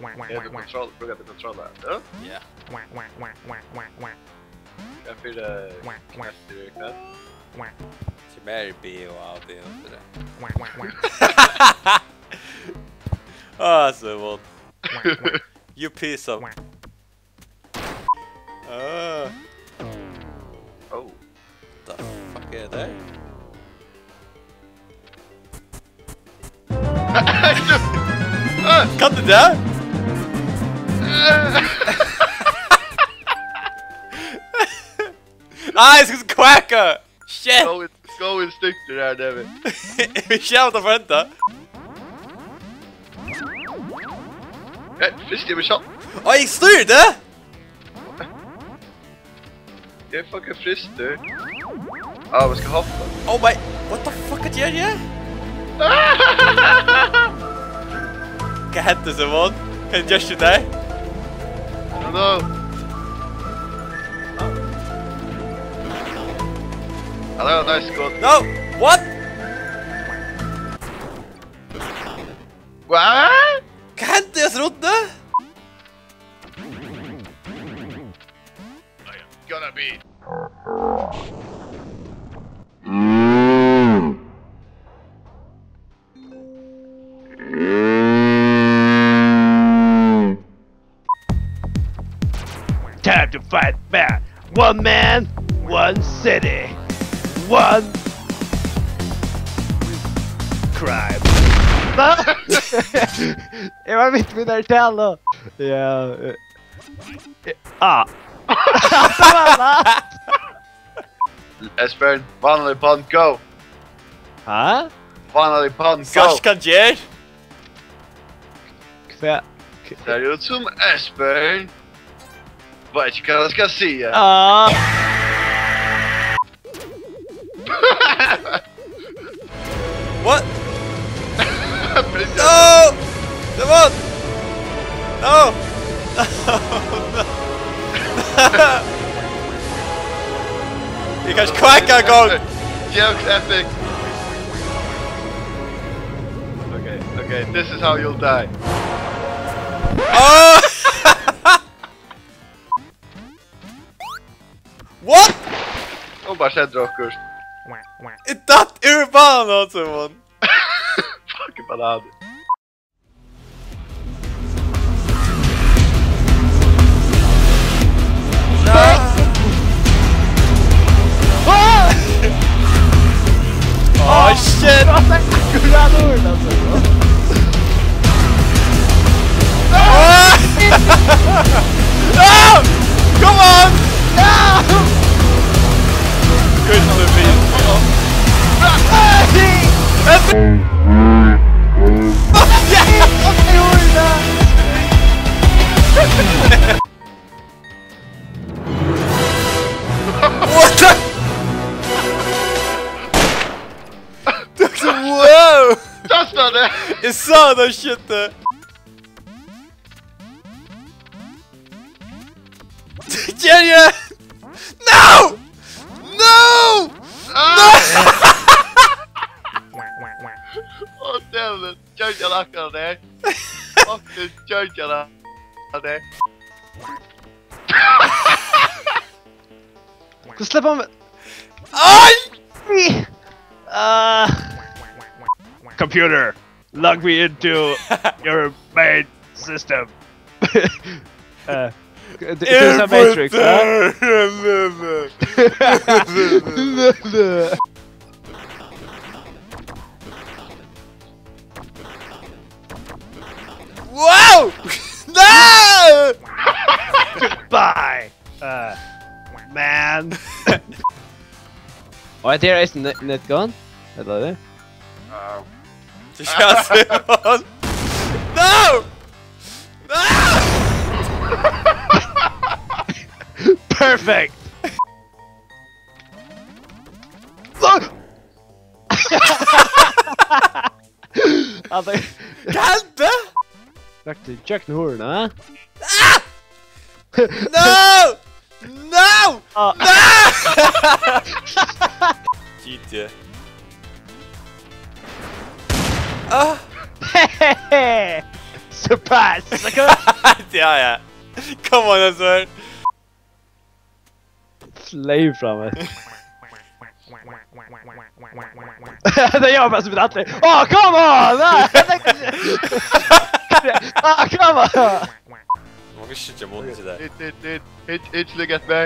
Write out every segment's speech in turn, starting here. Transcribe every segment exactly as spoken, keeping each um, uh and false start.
Ja, du kontroll-, brukar du kontroller? Ja. Ja. Hvat fyri, eh, knøttir er hvat? Sum er B og A og B og so. Ah, so vond. You piece of... Ah. Oh. The fuck er det? Kan du det? Nei, jeg skal quacke! Shit! Go in, go in stykker her, David. Vi ser hva som hender. Ja, først, jeg vil se. Oi, styr det! Jeg er fucking fristet. Ah, vi skal hoppe. Oh my, what the fuck er det her? Hva hender, Simon? Hva er det du gjør der? I don't know. Han har jo nice skudd. No! What? What? Hva hender i oss rundt det? Gonna be. Time to fight back. One man, one city. One crime. Eg var midt i min tale. Ja, eh, eh, ah. Esbern, vanlig pond, go! Hæ? Vanlig pond, go! Saskan ger? Hva? Sær út sum Esbern. Veit ikki hvat eg skal siga. Ah. What? No! Come on! No! No! You guys crack a goat! Jokes epic! Okay, okay, this is how you'll die. Oh! What? Og bara sett okkurt. It that Urbano, someone. Fucking banana. Oh shit! Akkurat ordet, altså. Ah! No! Come on! No! Good for me. That's... What the? Wow! Just var det! Jeg sa det shit der. Jerry! No! No! Ah! No! Oh, damn it. Gjørdi hann akkurát tað har? Fucking gjørdi hann tað har? Hvat sleppur hann við? Ai! Ah. Computer, log me into your main system. Eh, det, det er Matrix, hæ? Wow! No! Goodbye, uh, man. Og hetta er eisini net-, netgun, ella tað? Ja. Du skal se hann. No! No! Perfect! Hvat hendi? Rakti gjøgnum hurðina, ha? Ah! No! No! Ah. No! G T. Ah! Surprise! Ja, ja. Come on, Øssur. Fleyg fram eftir. Tað er eg bara sum allir. Oh, come on! Ah, tað er ikki. Ah, come on! Man kan ikki síggja munnin til tað. It, it, it, it, it, look at me.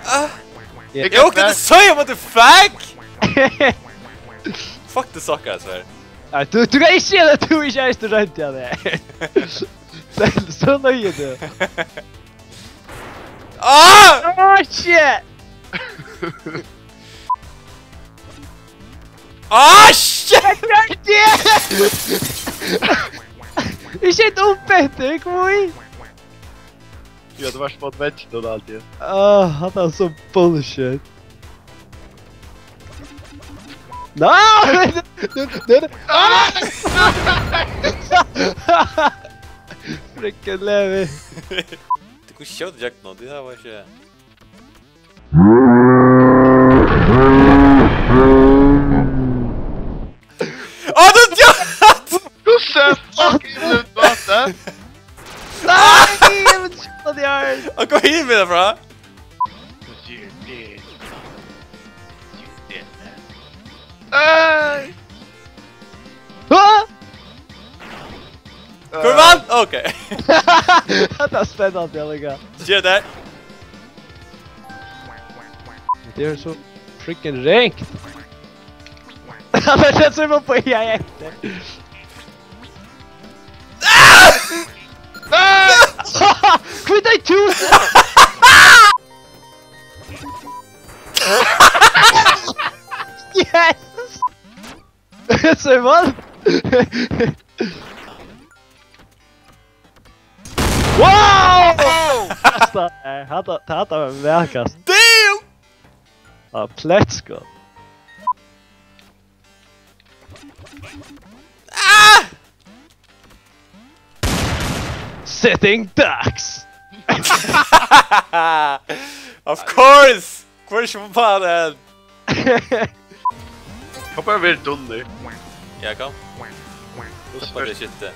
Ah. Yeah. Eg orki ikki at síggja, what the fuck? Fuck, tað suckar, Øssur. Nei, tú, tú kanst ikki siga at tú ikki ert royndi av tað. So, so løgin tú. Ah! Oh, shit! Ah, shit! Ikki eitt uppetur, hví? Ja, tú vart spot vegg, tú, alltid. Ah, hatta er so bullshit. Nei! Nei, nei, nei. Ah! Frøken Levi. Tú kunne skjóta Jack nå, det her var ikke... Á, tú djók! Hvussu fuck er tað gott, eh? Nei, eg vil skjóta teg, Arn. Á, kom hin við tað frá. Hey! Hva? Hvør vann? Ok. Tað er spennandi, ja, líka. Skjót har. Tað er so freaking ringt. Tað er so man byrjar eftir. Nei! Hví tað er tú? Yes! Simon! Wow! Kasta, eh, hatta, hatta var væl kast. Damn! Ja, plett, sko. Ah! Sitting ducks! Of course! Hvør er sum faen er? Hoppa over dunner. Ja, kom. Hoppa det skittet.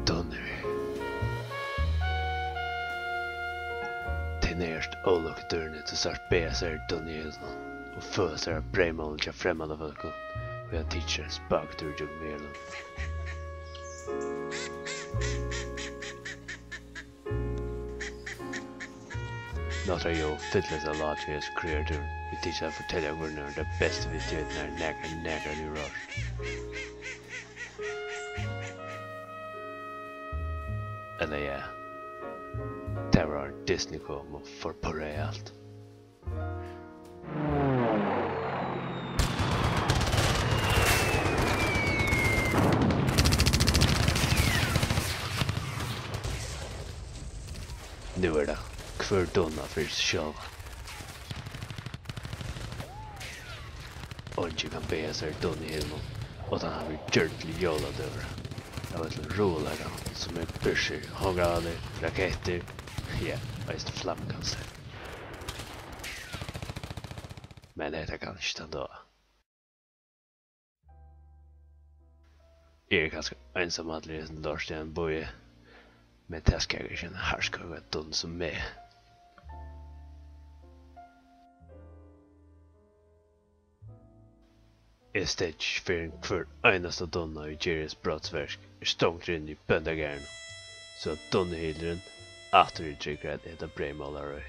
Dunni. Tey neyðast ólukku dýrini, tú sært bæði sær dunni í húsinum og følir sær breyðmálið hjá fremmandafólkum, og hann tekur sær ein spaktur gjøgnum hælin. Náttúra, jú, fyllir seg látur í hesum kreatúrum. Vit tykja at fortelja, hvør er tað besta við tí, at nakar, nakar hevur hoyrt. Ella ja, tað var Disney kom og forpurraði alt. Nú er tað hvør dunna fyri seg sjálvan. Eingin kann biðja sær dunnu í hylnum, uttan hann verður gjørdur til jóladøgurða av øllum ruðuleikanum, sum er byrsur, hongrálir, rakettir, ja, eisini flammkastar. Men hetta kann ikki standa á. Eg eri kanska einsamallur í hesum lorti, ein býi, men tað skapar ikki ein harðskøgga dunn sum meg. Eg steðgi ikki fyrr enn hvør einasta dunna, ið ger hesi brotsverk, er stongdur inni í bóndagarðinum, so at dunnuhylurin aftur er tryggur at eta breyðmálar í.